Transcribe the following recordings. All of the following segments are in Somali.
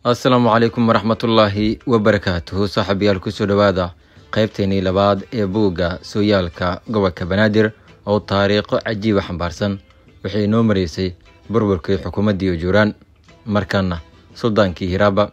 Asalaamu calaykum waraxmatullaahi wabarakaatuhu. Saaxiibayaal, kusoo dhowaada qaybteennii labaad ee buugga Sooyaalka Gobolka Banaadir oo taariikho cajiiba xambaarsan. Waxay inoo mareysay burburkii xukuumaddii Ujuuraan, markaana suldaankii Hiraaba.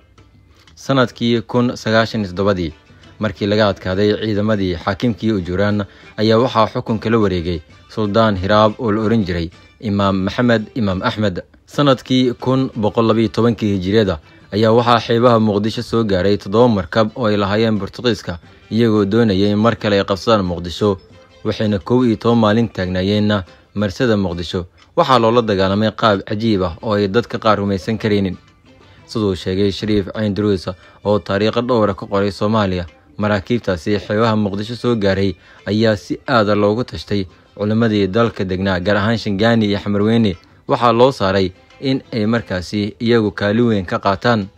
Sanadkii 1097-dii, markii laga adkaaday ciidamadii xaakimkii Ujuuraan, ayaa waxaa xukunka la wareegay Suldaan Hiraab oo la ohan jiray Imaam Maxamed Imaam Axmed. Sanadkii 1112-kii hijiriyada ayaa waxaa xeebaha Muqdisho soo gaaray 7 markab oo ay lahaayeen Bortuqiiska, iyagoo doonayay in mar kale ay qabsadaan Muqdisho. Waxayna 11 maalin taagnaayeenna marsada Muqdisho. Waxaa loola dagaalamay qaab cajiib ah oo ay dadka qaar rumaysan karaynin. Siduu sheegay Shariif Caynduruus oo taariikho dhowra ka qoray Soomaaliya, maraakiibtaasi xeebaha Muqdisho soo gaaray ayaa si aada loogu tashtay. Culimmadii dalka degnaa, gaar ahaan Shangaani iyo Xamarweyne, waxaa loo saaray in ay markaasi iyagu kaalin weyn ka qaataan.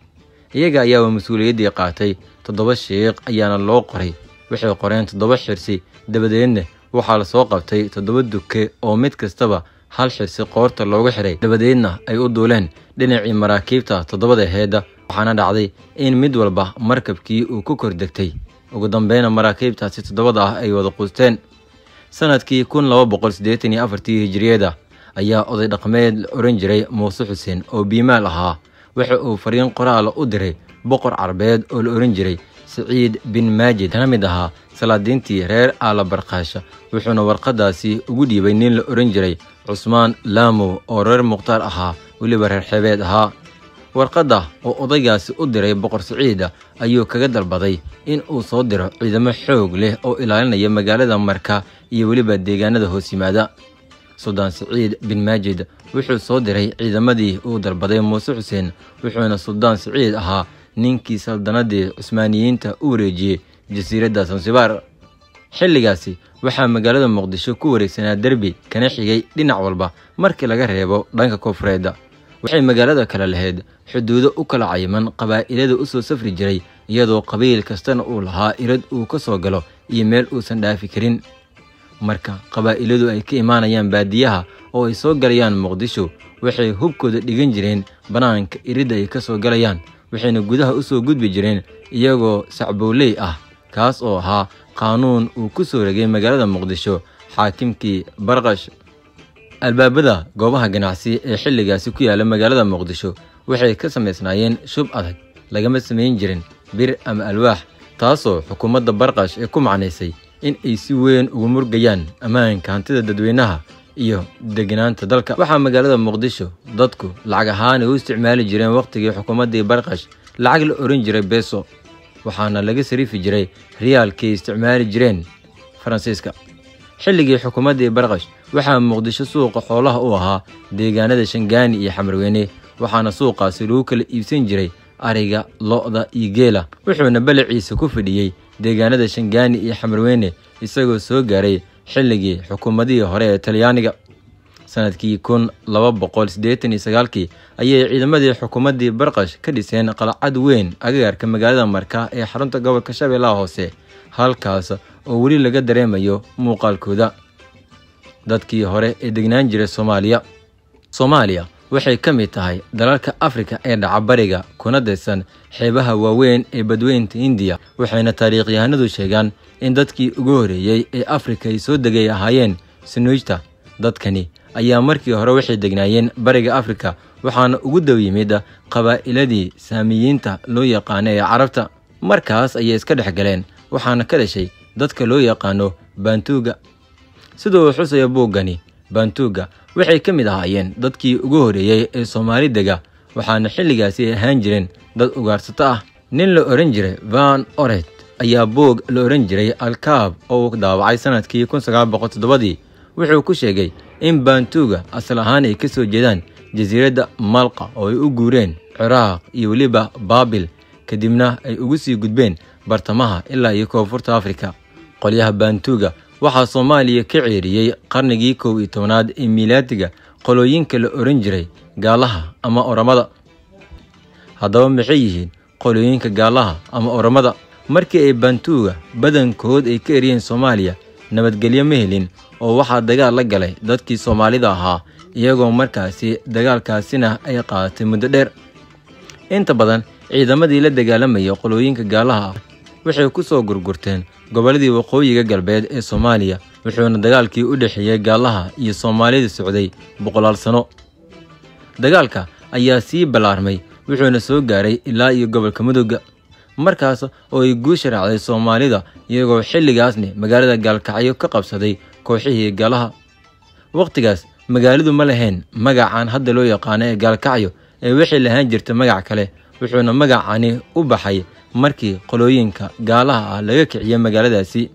Iyaga ayaaba mas-uuliyaddii qaatay. 7 sheekh ayaana loo qoray. Waxay qoreen 7 xirsi, dabadeedna waxaa lasoo qabtay 7 duke oo mid kastaba hal xirsi qoorta loogu xiray, dabadeedna ay u duuleen dhinacii maraakiibta 7da aheeda. Waxaana dhacday in mid walba markabkii uu ku kor degtay. Ugu dambeyna maraakiibtaasi 7da ah ay wada quusteen. Sanadkii 1284-tii hijiriyada ayaa oday dhaqameed la oran jiray Muuse Xuseen oo biimaal ahaa waxa uu fariin qoraala u diray boqor carbeed oo la oran jiray Siciid bin Maajid, kana mid ahaa salaadiintii reer Aala Barqaasha. Wuxuuna warqadaasi ugu dhiibay nin la oran jiray Cusmaan Laamow oo reer Mukhtaar ahaa, weliba reer xeebeed ahaa. Warqadda oo odaygaasi u diray boqor Siciida ayuu kaga dalbaday in uu soo diro ciidamo xoog leh oo ilaalinaya magaalada Marka iyo weliba deegaanada hoos yimaada. Suldaan Siciid bin Maajid wuxuu soo diray ciidamadii uu dalbaday Muuse Xuseen, wuxuuna Suldaan Siciid ahaa ninkii saldanadii Cusmaaniyiinta u wareejiyey jasiiradda Sansibaar. Xilligaasi waxaa magaalada Muqdisho ku wareegsanaa derbi kana xigay dhinac walba markii laga reebo dhanka koonfureedda. Waxay magaalada kale lahayd xuduudo u kala cayiman qabaa'ilada u soo safri jiray, iyadoo qabiil kastana uu lahaa irad uu ka soo galo iyo meel uusan dhaafi karin. Marka qabaa'iladu ay ka imaanayaan baadiyaha oo ay soo galayaan Muqdisho, waxay hubkooda dhigan jireen bannaanka iridda ay ka soo galayaan, waxayna gudaha u soo gudbi jireen iyagoo sacbowley ah, kaas oo ahaa qaanuun uu ku soo rogay magaalada Muqdisho xaakimkii Barqash. Albaabada goobaha ganacsi ee xilligaasi ku yaala magaalada Muqdisho waxay ka samaysnaayeen shub adag, lagama samayn jirin bir ama alwaax, taasoo xukuumadda Barqash ee ku macnaysay in ay si weyn ugu murgayaan ammaanka hantida dadweynaha iyo deganaanta dalka. Waxaa magaalada Muqdisho dadku lacag ahaan ay u isticmaali jireen wakhtigii xukuumaddii Barqash lacag la oran jiray beso, waxaana laga sariifi jiray riyaalkii isticmaali jireen Faransiiska. Xilligii xukuumaddii Barqash waxaa Muqdisho suuqa xoolaha u ahaa deegaanada Shangaani iyo Xamarweyne, waxaana suuqaasi lagu kala iibsan jiray ariga, lo'da iyo geela. Wuxuuna balaciisa ku fadhiyey deegaanada Shangaani iyo Xamarweyne, isagoo soo gaaray xilligii xukuumadihii hore ee Talyaaniga. Sanadkii 1289-kii ayay ciidamadii xukuumaddii Barqash ka dhiseen qalcad weyn agagaarka magaalada Marka ee xarunta gobolka Shabeellaha Hoose, halkaas oo weli laga dareemayo muuqaalkooda. Dadkii hore ee degnaan jiray Soomaaliya. Soomaaliya waxay ka mid tahay dalalka Afrika ee dhaca bariga kuna daysan xeebaha waaweyn ee badweynta Hindiya, waxayna taariikhyahanadu sheegaan in dadkii ugu horreeyey ee Afrika ay soo degay ahaayeen Sinuijta. Dadkani ayaa markii hore waxay degnaayeen bariga Afrika, waxaana ugu dhow yimid qabaa'iladii Saamiyiinta loo yaqaano ee Carabta. Markaas ayay iska dhex galeen, waxaana ka dhashay dadka loo yaqaano Baantuuga. Sida uu xusayo buuggani, Baantuuga waxay ka mid ahaayeen dadkii ugu horreeyey ee Soomaali dega, waxaana xilligaasi ay ahaan jireen dad ugaarsato ah. Nin la oran jiray Van Oret ayaa buug la oran jiray Alkaab oo uu daawacay sanadkii 1907-dii wuxuu ku sheegay in Baantuuga asal ahaan ay ka soo jeedaan jasiiradda Malqa oo ay u guureen Ciraaq iyo weliba Baabil, kadibna ay ugu sii gudbeen bartamaha ilaa iyo koonfurta Afrika. Qolyaha Baantuuga waxaa Soomaaliya ka ceeriyey qarnigii 11aad ee miilaadiga qolooyinka la oran jiray Gaalaha ama Oramada. Haddaba maxay yihiin qolooyinka Gaalaha ama Oramada? Markii ay Baantuuga badankood ay ka eriyeen Soomaaliya, nabadgelyo ma helin oo waxaa dagaal la galay dadkii Soomaalida ahaa, iyagoo markaasi dagaalkaasina ay qaadatay muddo dheer. Inta badan Ciidamadii la dagaalamayay qolooyinka gaalaha ah waxay ku soo gurgurteen gobolladii waqooyiga galbeed ee Soomaaliya, wuxuuna dagaalkii u dhexeeyay gaalaha iyo Soomaalida socday boqolaal sano. Dagaalka ayaa sii ballaarmay, wuxuuna soo gaaray ilaa iyo gobolka Mudugga, markaas oo ay guusha raacday Soomaalida, iyagoo xilligaasna magaalada Gaalkacyo ka qabsaday kooxihii gaalaha. Waqtigaas magaaladu ma lahayn magacaan hadda loo yaqaano ee Gaalkacyo, ee waxay lahaan jirtay magac kale, wuxuuna magacani u baxay markii qolooyinka gaalaha ah laga kiciyey magaaladaasi.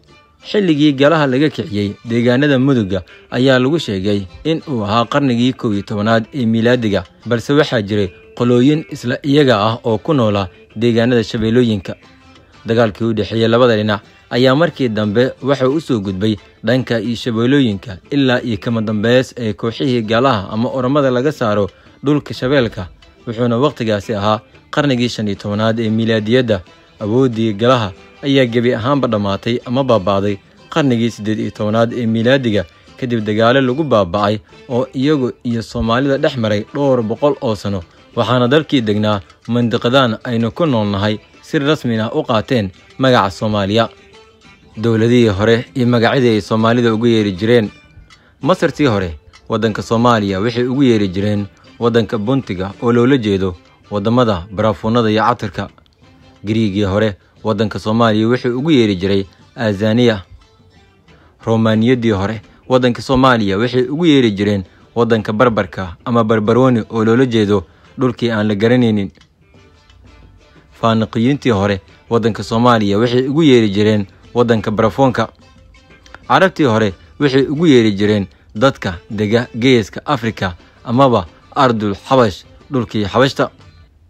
Xilligii gaalaha laga kiciyey deegaanada Mudugga ayaa lagu sheegay in uu ahaa qarnigii 11aad ee miilaadiga, balse waxaa jiray qolooyin isla iyaga ah oo ku noolaa deegaanada shabeellooyinka. Dagaalkii u dhexeeyey labada dhinac ayaa markii dambe waxa u soo gudbay dhanka iyo shabeellooyinka ilaa iyo kama dambeys ee kooxihii gaalaha ama oromada laga saaro dhulka shabeelka, wuxuuna waqtigaasi ahaa qarnigii 15aad ee miilaadiyadda. Awooddii galaha ayaa gebi ahaanba dhammaatay ama baaba'day qarnigii 18aad ee miilaadiga, kadib dagaalo lagu baaba'ay oo iyagu iyo Soomaalida dhex maray dhowr boqol oo sano, waxaana dalkii degnaa mandiqadan aynu ku noolnahay si rasmina u qaateen magaca Soomaaliya. Dowladihii hore iyo magacyadii ay Soomaalida ugu yeeri jireen. Masartii hore waddanka Soomaaliya waxay ugu yeeri jireen waddanka Buntiga, oo loola jeedo waddamada baraafuunada iyo catarka. Giriigii hore waddanka Soomaaliya wuxuu ugu yeeri jiray Azaniya. Romaaniyadii hore waddanka Soomaaliya waxay ugu yeeri jireen waddanka Barbarka ama Barbarooni, oo loola jeedo dhulkii aan la garanaynin. Faaniqiyiintii hore waddanka Soomaaliya waxay ugu yeeri jireen waddanka barafoonka. Carabtii hore waxay ugu yeeri jireen dadka dega geeska Afrika amaba Ardul Xabash, dhulkii Xabashta.